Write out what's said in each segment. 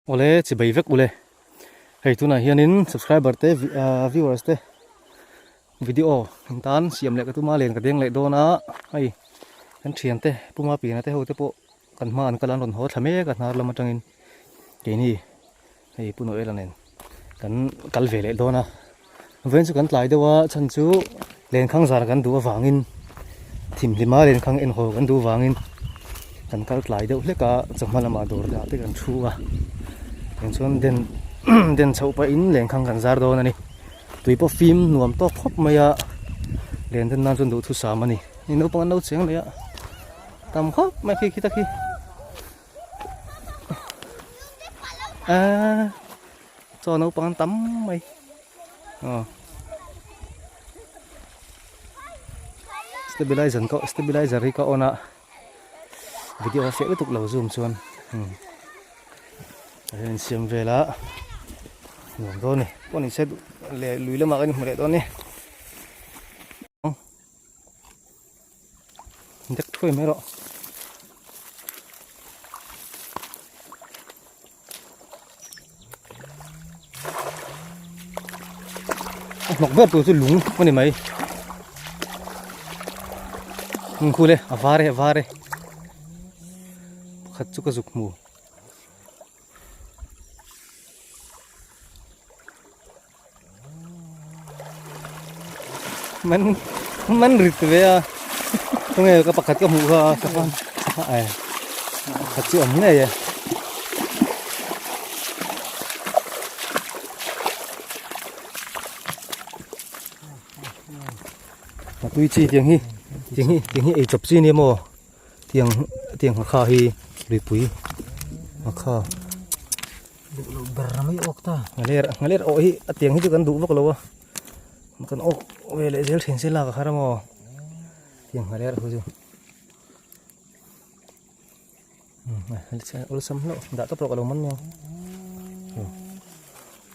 Awle chibai vek ule. Hei tunah hianin subscriber te viewers te video in tan siam leh ka tuma len ka deng leh dawn a hei kan thian te puma piana te ho te pawh kan hma an kal an rawn haw thla mek a hnar lam atangin keini hei pu Noela nen kan kal ve leh dawn a vawiin chu kan tlai deuh a chhan chu lenkhang zar kan duh avangin thimhlima lenkhang en haw kan duh avangin kan kal tlai deuh hlek a chawhma lamah dawr te ah te kan thu a tiang chuan den den chhoh pahin lenkhang kan zar dawn a ni tui pawh fim nuam tawk khawp mai a len den nan chuan duhthusam a ni naupang an lo cheng leh a tam khawp mai khi khi tak hi. A chaw naupang an tam mai aw stabilizer ka stabilizer hi ka on a video a fiah lutuk lo zoom chuan umm a hian in siam vel a nuam dawn a ni pawh ni se leh lui lamah kan inhmu leh dawn a ni. Dek thuai mai rawh. A hnawk ber tur chu lung a ni mai. Hmun khu le a var e a var e. Pakhat chu ka zuk hmu. Man man rit ve a tunge ka pakhat ka hmuh kha safa safa ai pakhat chu awm ngei e a tui chi tiang hi tiang hi tiang hi ei chawp chi nia maw tiang tiang ngha hi luipui ngha Duh loh ber mai awk ta. Nghaler nghaler awh hi a tiang hi chu kan duh vak lo a. Kan awk ve leh zel thin se lak a har a maw. Tiang nghaler ho chu. Awlsam hlauh dah tawp rawh ka lo man mai ang.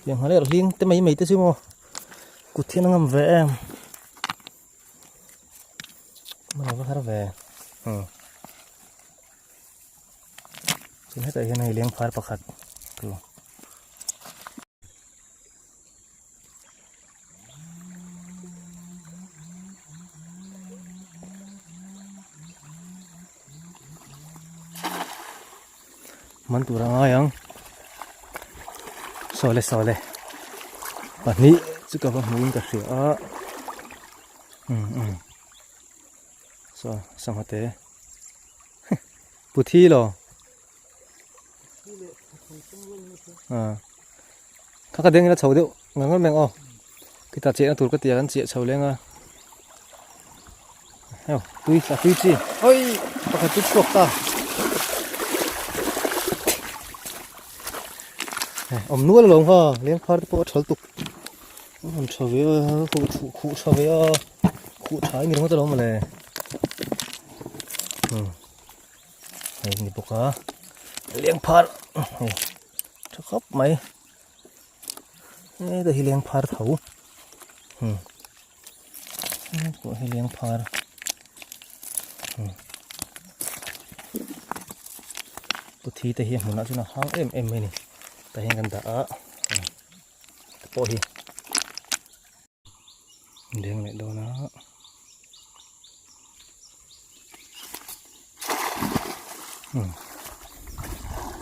Tiang nghaler hling te mai mai te chu maw. Kut hian a ngam ve em. Man a va har ve. Chuan hetah hian hei lengphar pakhat chu man tur a ngai ang sawle sawle pahnih chu ka va hmuin ka hria a um um saw sangha te. Puthi lo. À. Kha ka deng ila chho deuh ngang ngang meng aw. Kita chehna tur ka tia kan chiah chho leng a. Heo tui a tui chi. Oi pakhat chu chhuak ta. Awm nual alawm kha leng phar te pawh a tha lutuk. An tha ve a khuh tha ve a khuh tha in ni ringawt alawm mawle. Hei ni bawk a leng phar hei tha khawp mai heta hi leng phar tho pawh hi leng phar puthi te hi a hmunah chuan a hang em em mai a ni tah hian kan dah a pawh hi. Leng leh dawn a.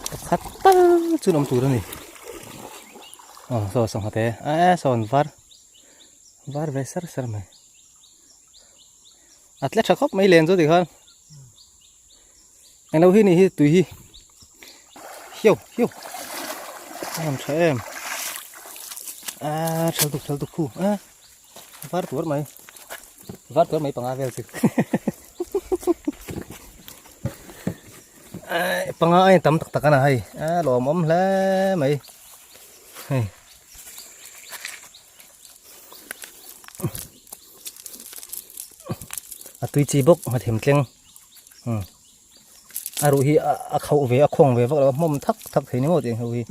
Pakhat tal chu awm tur a ni. Aw saw sangha te a sawn var var ve sar sar mai. A tle tha khawp mai len chu tikhan. Englo hi ni hi tui hi hiau hiau a rawn tha em a thal tuk thal tuk khu a var tuar mai var tuar mai panga vel chu panga ai tam tak tak ana hei a lawm awm hle mai hei a tui chi bawk hmathim tleng A ruh hi a khauh ve a khawng ve vak lo a hmawm thak thak thei ni maw tih ang ho hi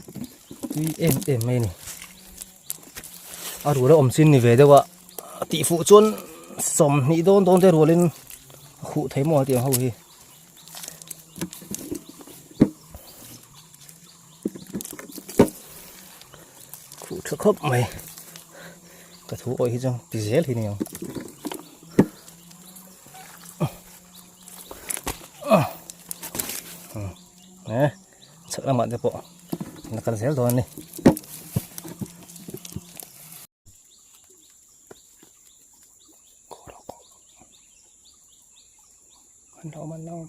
tui em em mai a ni a ruh la awm chin ni ve deuh a tih fuh chuan sawmhnih dawn dawn te rualin a khuh thei maw tih ang ho hi. Duh tha khawp mai. Ka thu awih hi chuan ti zel hi ni ang. Eh, chhak lamah te pawh la kal zel dawn a ni. An lo awm an lo awm.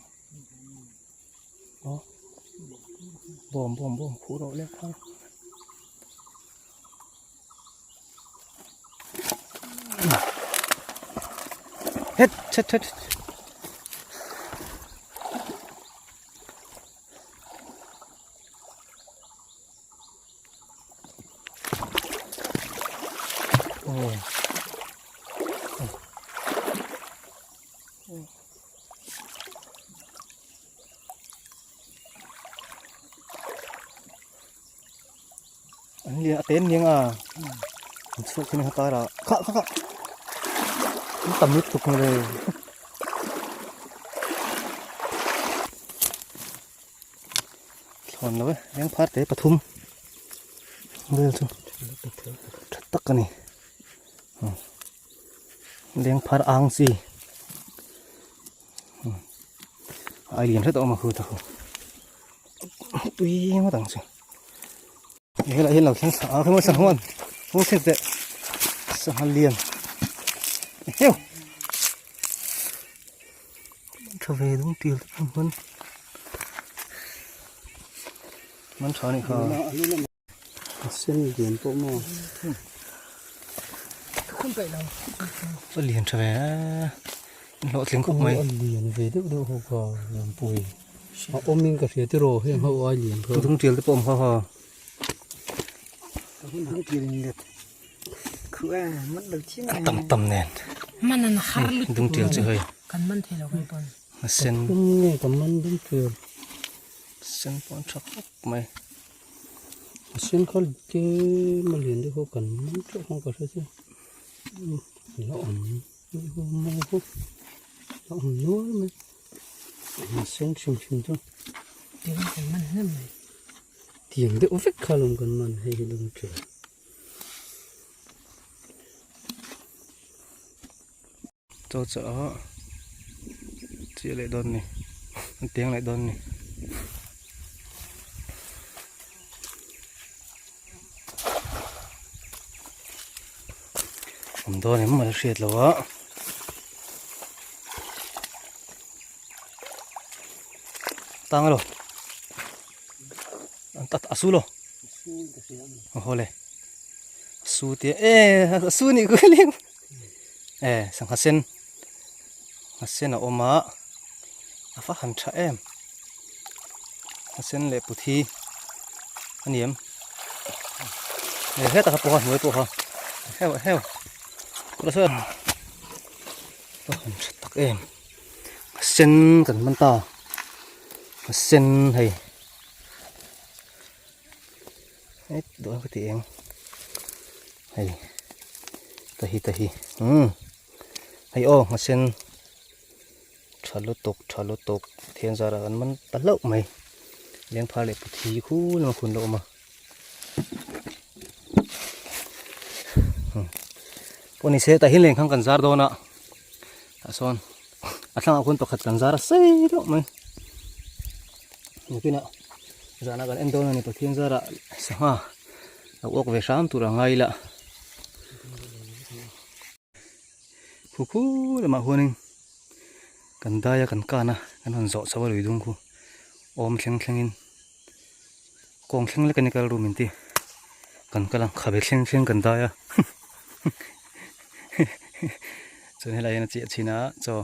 Aw bawm bawm bawm khuh rawh le kha. Het het het. Oh. An lian a ten niang a an chhuak hi a kar ah khah khah khah an tam lutuk mawle. Thlawn lo e leng phar te pathum vel chu tha tak a ni. Leng phar ang chi ai lian hret a awm a khu ta khu tui ngawt ang chu helai hian lo thleng a khawi sangha man hung thleng teh sangha lian heu tha ve dum til te pawh hman man tha anih kha. A sen lian pawh maw? A lian tha ve a, hlawhtling khawp mai. A lian ve deuh deuh ho kha Lianpui. A awmin ka hria tiraw heng ho ai lian kha. Dung tial te pawh awm kha ha. Tam tam nen. Dung tial chu hei. A sen. Nge ka man dung tial. Sen pawh an tha khawp mai. A sen kha tlem a lian deuh ho kan man teuh khan ka hre che la awm maw ho la awm nual mai a sen hrim hrim chu tiang deuh vek kha lawm kan man hei hi lung ṭial. Chaw chah a chiah leh dawn ni an teng leh dawn ni. Awm dawn em a hriat loh a tang elo a su lo a haw le a su te e a su nih ku ling. E sangha sen a sen a awm a a va han tha em a sen leh puthi a ni em e hetah kha pawh a hnuai pawh kha heuh heuh kawt sawn a han tha tak em a sen kan man ta a sen hei het duh ang ka ti eng. Hei ta hi ta hi umm hei aw nghasen tha lutuk tha lutuk thian zarah kan man ta hlauh mai lengphar leh puthi khu lama khun lo awm a pawh ni se tah hian lengkhang kan zar dawn a tah sawn a thlangah khuan pakhat kan zar a sei deuh mai nakinah zanah kan en dawn a ni pathian zarah sangha. A uak ve hram tur a ngai la. Khu khu lamah huanin kan dai a kan kan a kan rawn zawh chho a lui dung khu awm thleng thlengin kawng thleng lek a ni kal ru min ti kan kal a khabe thleng thleng kan dai a chuan helai hian a chiah chhin a chaw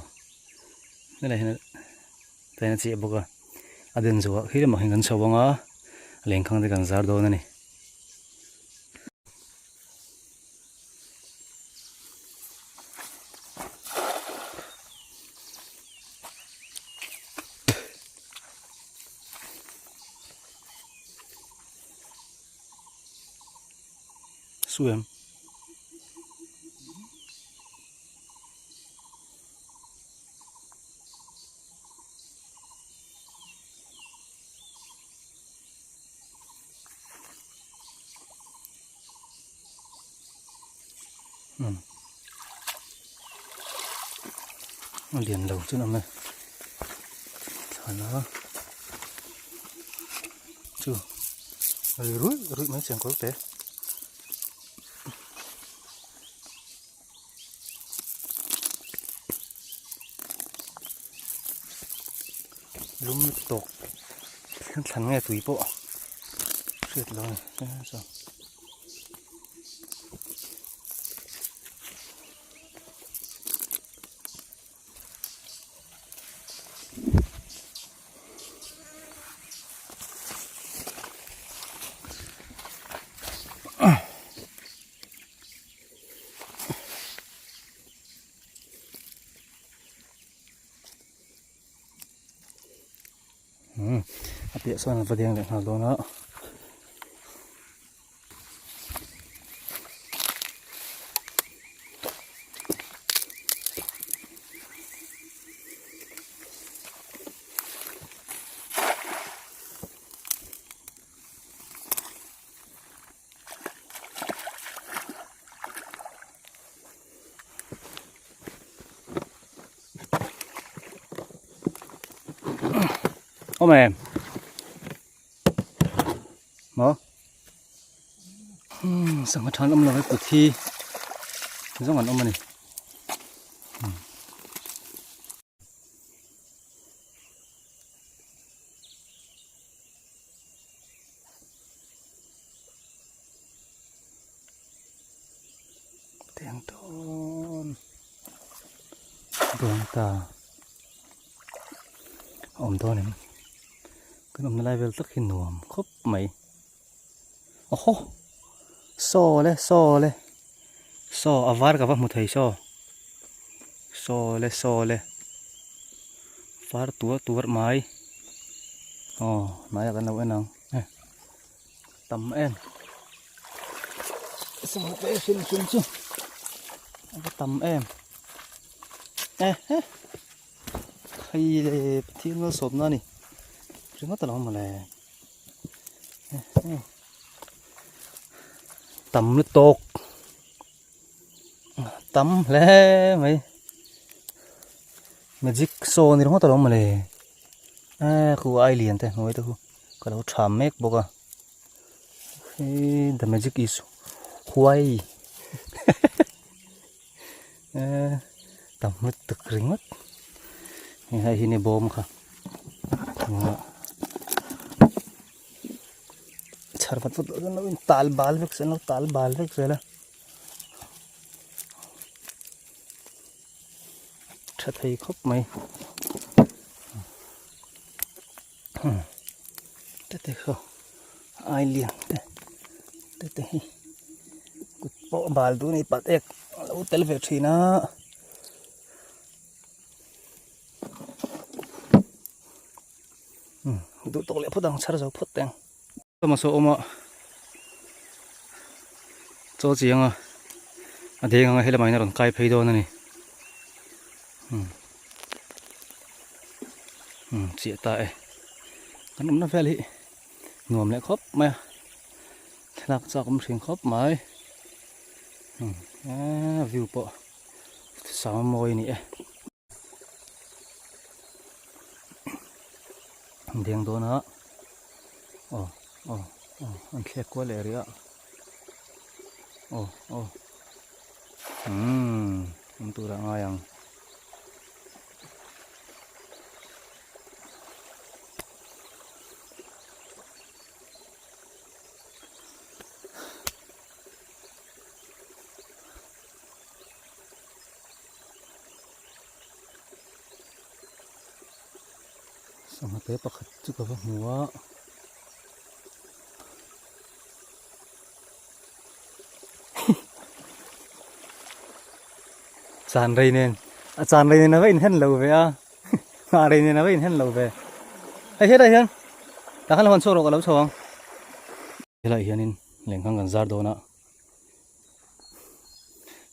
helai hian a a chiah bawk a. A den zawhah khi lamah hian kan chho ang a, lengkhang te kan zar dawn a ni. Su em. Umm a lian lo chu an awm e thlan a chu ri ruih ruih mai cheng kawr te. Lum tawk thlan nge tui pawh hriat lo a ni chuan. A piah sawn a va deng leh nghal dawn a. Awm em maw sangha than awm lo he kut hi zawng an awm a ni. Tiang tawn dawn ta a awm dawn em kan awmna lai vel tak hi nuam khawp mai awhaw saw le saw le saw a var ka va hmu thei saw saw le saw le var tuar tuar mai aw hnaiah kan lo en ang. Tam em sangha te hrim hrim chu a va tam em e he hei le Pathian malsawmna a ni ringawt a lo mawle e he tam lutuk tam hle mai magic saw ni ringawt a lo mawle e khu ai lian te hnuai te khu. Ka lo tha mek bawk a hei the magic is huai eh tam lutuk ringawt hei hai hi ni bawm kha chhar vat vat loh chuan lo in tal bal vek zel a lo tal bal vek zel a tha thei khawp mai. Te te khaw ai lian te te te hi kut pawh bal duh a ni pat ek a lo tel ve thin a. Duh tawk leh phawt ang chhar zo phawt teng. Hma saw awm a chaw chiang a a deng anga helamah hian a rawn kai phei dawn a ni umm chiah ta e kan awmna vel hi nuam leh khawp mai a thlalak chak awm thin khawp mai umm view pawh sang a mawi a ni e. Deng dawn a aw aw aw an thlek kual leh rih a aw aw umm awm tur ah ngai ang. Sangha te pakhat chu ka va hmu a. Chan rei nen a chan rei nen a va inhen lo ve a nghah rei nen a va inhen lo ve hei helai hian tah khan lo han chhuak rawh ka lo chho ang helai hianin lengkhang kan zar dawn a.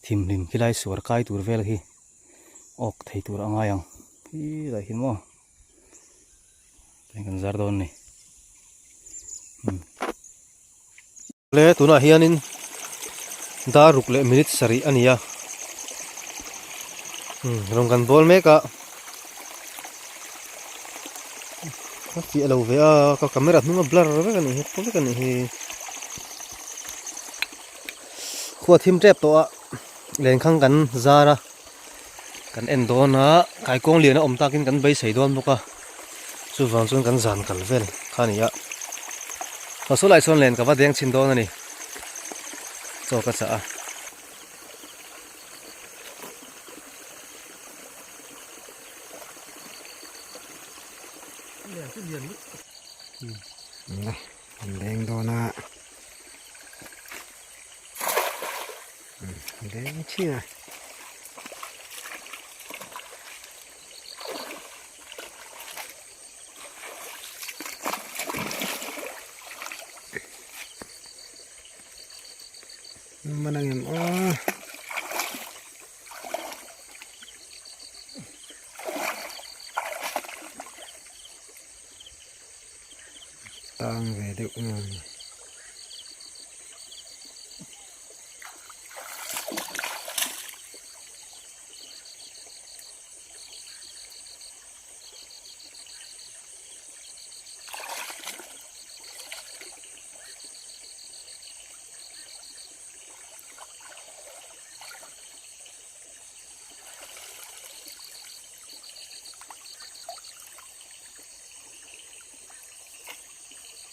Thimhlim khi lai suar kai tur vel hi awk thei tur a ngai ang khi lai hi maw kan zar dawn a ni le tunah hianin. Dar ruk leh minute sarih a ni a. Umm rawn kan bawl mek a. Ka fiah lo ve a ka camera hnung a blur vek a nih hi paw vek a nih hi. Khua thim tep tawh a lenkhang kan zar a kan en dawn a kaikuang lian a awm takin kan beisei dawn bawk a chuvang chuan kan zan kal vel kha a ni a aw saw lai sawn len ka va deng chhin dawn a ni chaw ka chah a. Leng dawn a. Leng chin a. Man ang em aw. Tang ve deuh nge ni.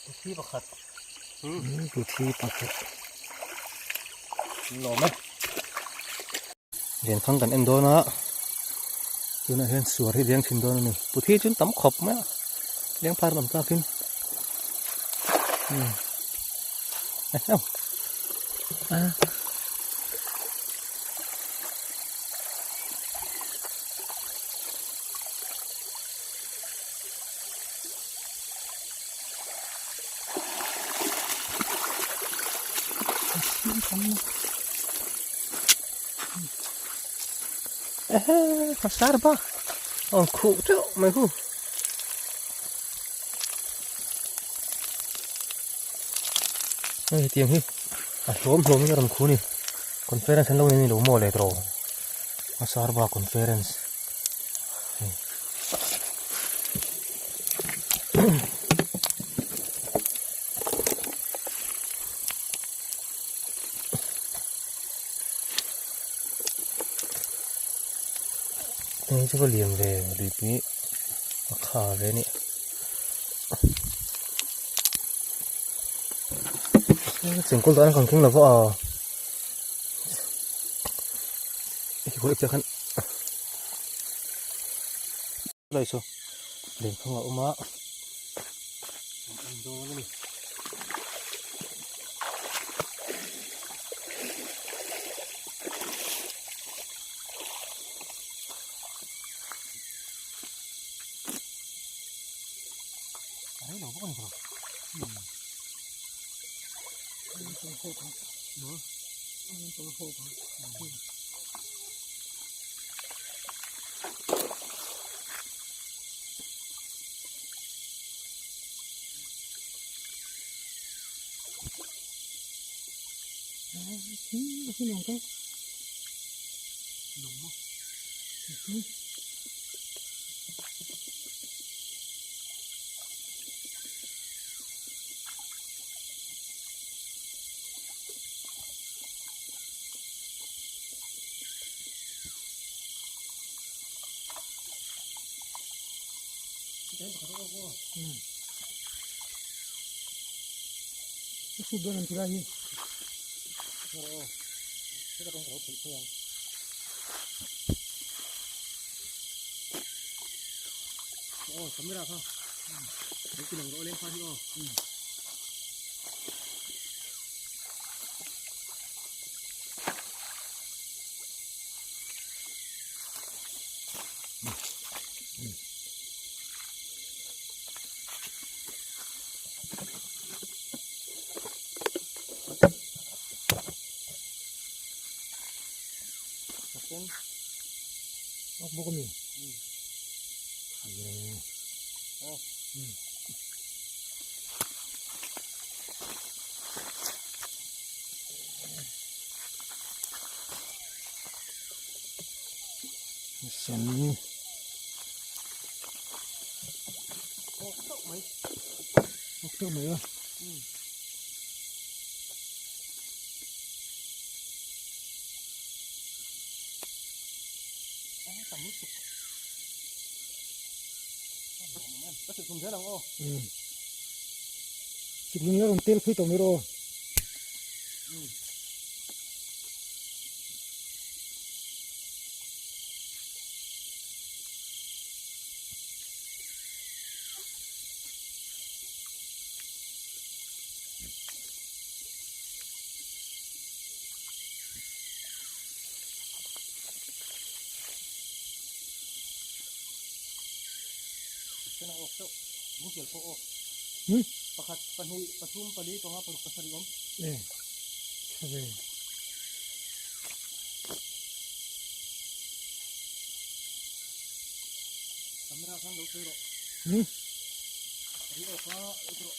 Puthi pakhat. Puthi pakhat. Lawm e. Lenkhang kan en dawn a. Tunah hian suar hi leng thin dawn a ni. Puthi chu tam khawp mai a. Leng phar lam takin. Eheu. Ah. Hmasar ba aw khuh teuh mai hu hei hetiang hi a hlawm hlawm in a rawn khuh a ni conference an lo nei a ni lo maw le tawh hmasar ba conference. Hei chu ka lian ve luipui a kha ve a ni chengkawl dahna kan keng lova a kekawr ipte khan lai saw lenkhang a awm a an dawn a ni. Sen Awk teuh mai a. Sikhlum la rawn tel phei tawh mai rawh aw. Pakhat, pahnih, pathum, pali, panga, paruk, pasarih awm. E, tha ve. Camera khan lo sawi rawh. Hmm? Ri awk a, lo rawh.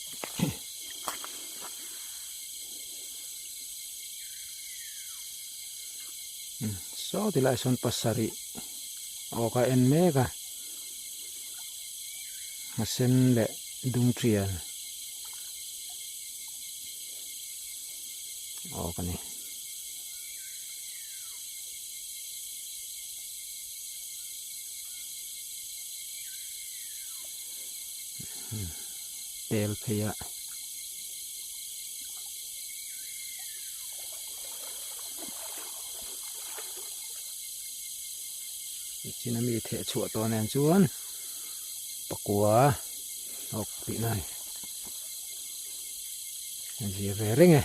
Saw tilai sawn pasarih awk a en mek a a sen leh dum tial awk a ni. Tel phei a. Chin ami theh chhuah tawh nen chuan pakua awk tihna a ni. A zia ve reng e.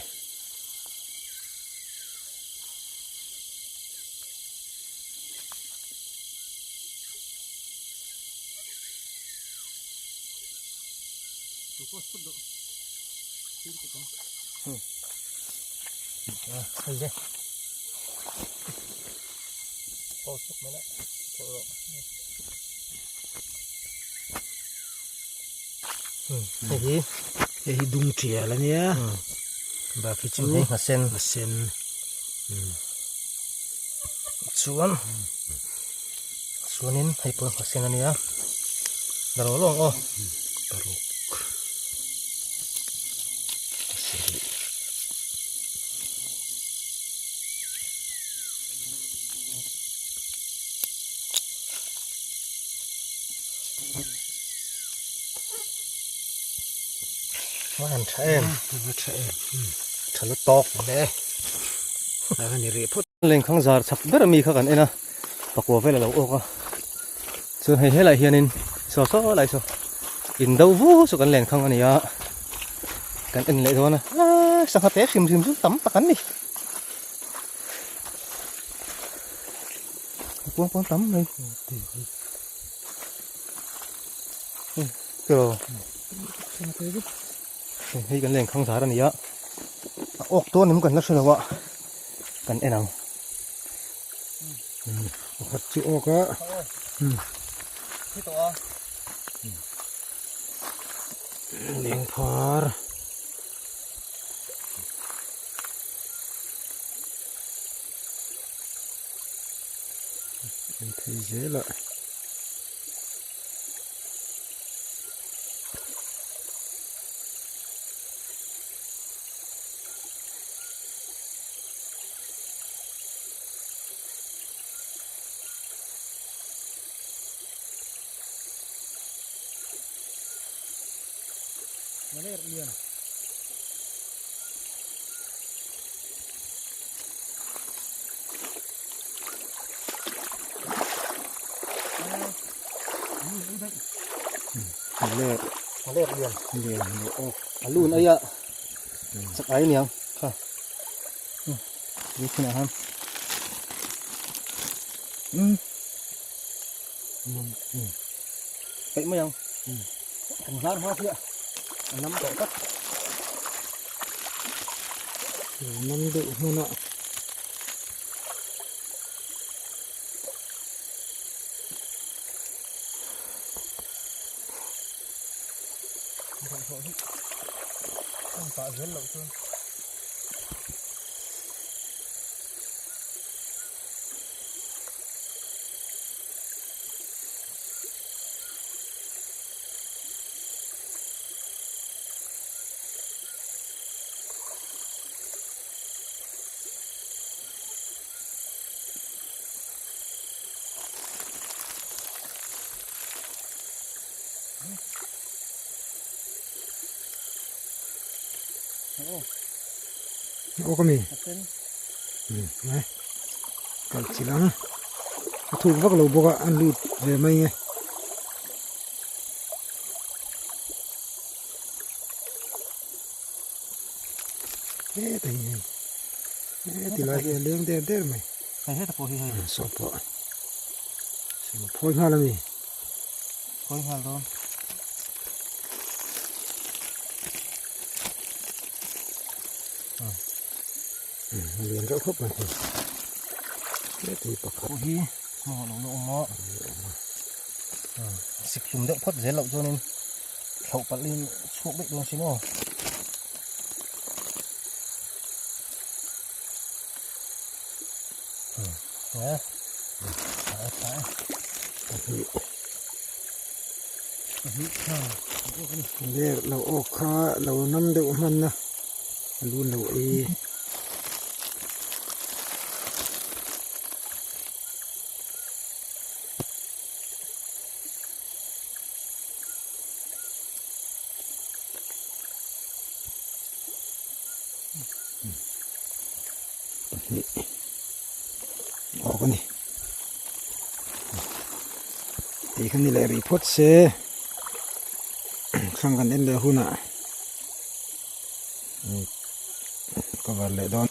Hei hi hei hi dung tial a nia bak hi chu nghasen nghasen chuan chuanin hei pawh nghasen a nia daraw lawng aw paruk pasarih. A han tha em a tha em tha lu tawk hle a han reh phawt lengkhang zar chak ber ami kha kan en a pakua vel a lo awk a chuan hei helai hianin saw saw lai saw in do vu chu kan lenkhang a ni a kan en leh dawn a sangha te hrim hrim chu tam tak an ni. Kuang pawn tam mai hei kan lenkhang zar a ni a a awk dawn em kan la hre lo a kan en ang pakhat chu awk a lengphar. An phei zel a. A lun aia chak ai niang kha tui thinah han peih mai ang kan zar hma chiah a nam tawh tak nam deuh hmun a pah zel loh chuan Awk ami? Ngai. Kal chilh ang. A thuk vak lo bawk a, an lut ve mai nge. Heta hi hei. Heti lai hi a leng der der mai. Hei heta pawh hi hei. Saw pawh. Saw phawi nghal ami. Phawi nghal dawn. A lian reuh khawp mai hei. Heti pakhat. Pawh hi hmawh lo na awm a. Sik hlum deuh phawt zel loh chuanin thlauh palh in chhuak daih dawn si maw. Ler lo awk kha lo nam deuh hman a a lun lo ei. Pahnih awk a ni tih kha ni leh rih phawt se thlang kan en leh hunah cover leh dawn.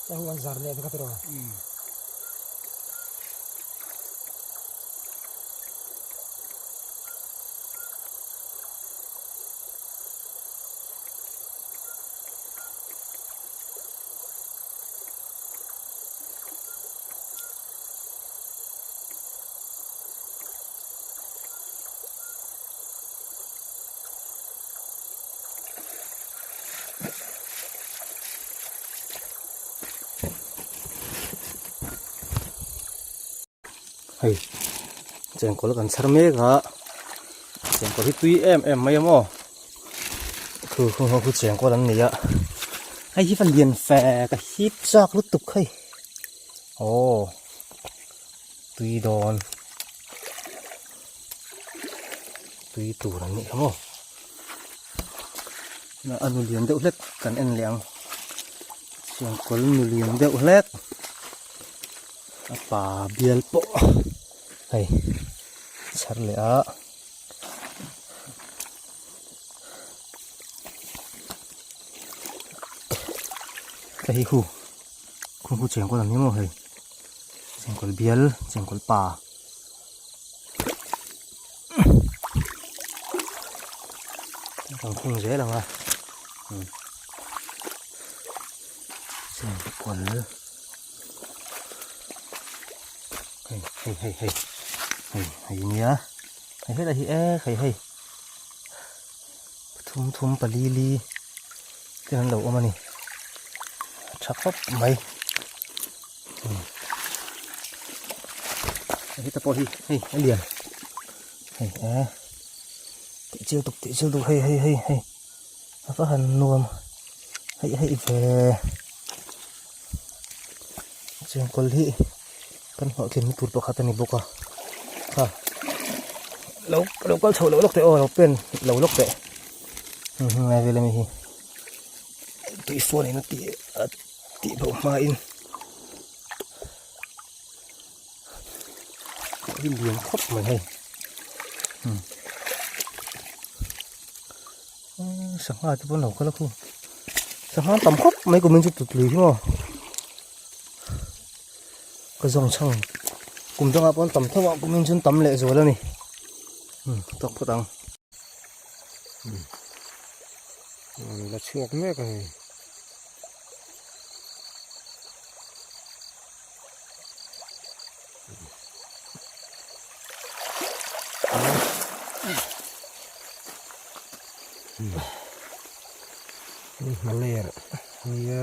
Hei an zar leh ka tiraw. Hei chengkawl kan chhar mek a chengkawl hi tui em em mai a maw khu khu ho khu chengkawl an nei a hei hi va lian fe ka hip chak lutuk hei aw tui dawn. Tui tur an nih kha maw a nu lian deuh hlek kan en leh ang chhuankawl nu lian deuh hlek a pa bial pawh hei chhar leh a. Hei hi khu khu khu chengkawl an ni maw hei chengkawl bial chengkawl pa. Kan khung zel ang a chengkawl hei hei hei hei hei hei nia hei helai hi e hei hei pathum thum pali li te an lo awm a ni a tha khawp mai. Heta pawh hi hei a lian hei a tih chial tuk tih chial tuk hei hei hei hei a va han nuam hei hei ve chengkawl hi kan hlawhtlinna tur pakhat a ni bawk a ha lo lo kal chho loh lawk teh aw lo pen lo lawk teh ngai vel ami hi tui fuan in a tih a tih bo hma in hi lian khawp mai hei sangha te pawh an lo kal a khu sangha an tam khawp mai kumin chu tut lui hi maw ka zawng chhang kum dangah pawh an tam tho a kumin chu an tam leh zual a ni tawk phawt ang. An la chhuak mek a hei. Hmaler nia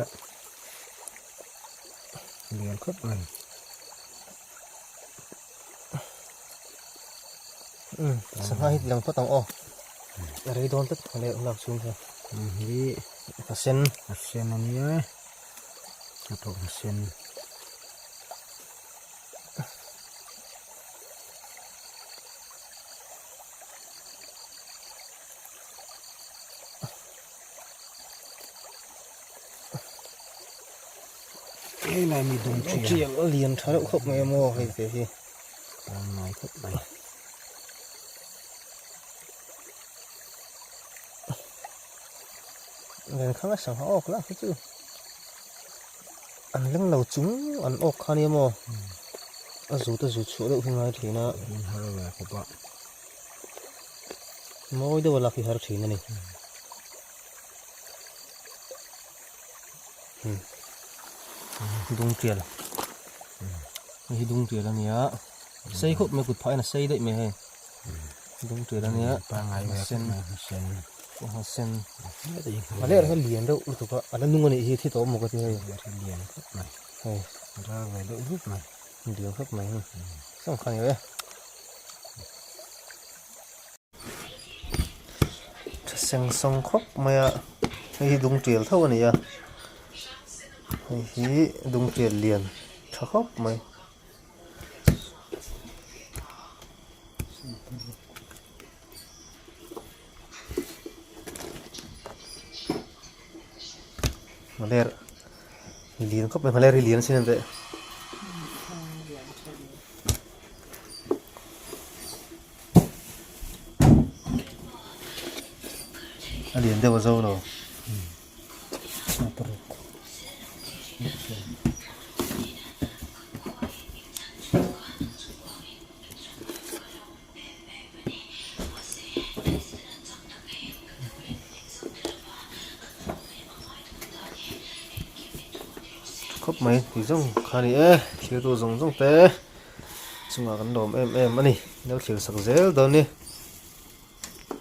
lian khawp mai. Sangha hi lang phawt ang aw. A rei dawn tlat hmaler lak chhung hian. Hi a sen. A sen a nia. A tawp a sen. Hei lai mi dum thiam. Thiam a lian tha deuh khawp mai a maw hei te hi. Pangngai khawp mai. Len khang a sangha awk lah khi chu. An leng lo chung an awk kha nia maw. A zut a zut chhuah deuh hi ngai thin a. An har ve khawp a. Mawi deuh a lak hi har thin a ni. Dung tial. Hei hi dung tial a nia. Sei khawp mai kut phah in a sei daih mai hei. Dung tial a nia. Pangai ve sen. Sen. A sen. A ler kha lian deuh lutuk a. A la nung a nih hi thi tawh maw ka ti hei. Lian khawp mai. Hei. Ral ve deuh vut mai. Lian khawp mai hei. Sawng kha ni e. Tha seng sawng khawp mai a hei hi dung tial tho a ni a hei hi dung tial lian tha khawp mai. Nghaler lian khawp mai nghaler hi lian a sin ang teh. A lian deuh a zo lo. Khawp mai tih zawng kha a ni e thil tu zawng zawng te. Chungah kan lawm em em a ni. Lo thlir sak zel dawn ni.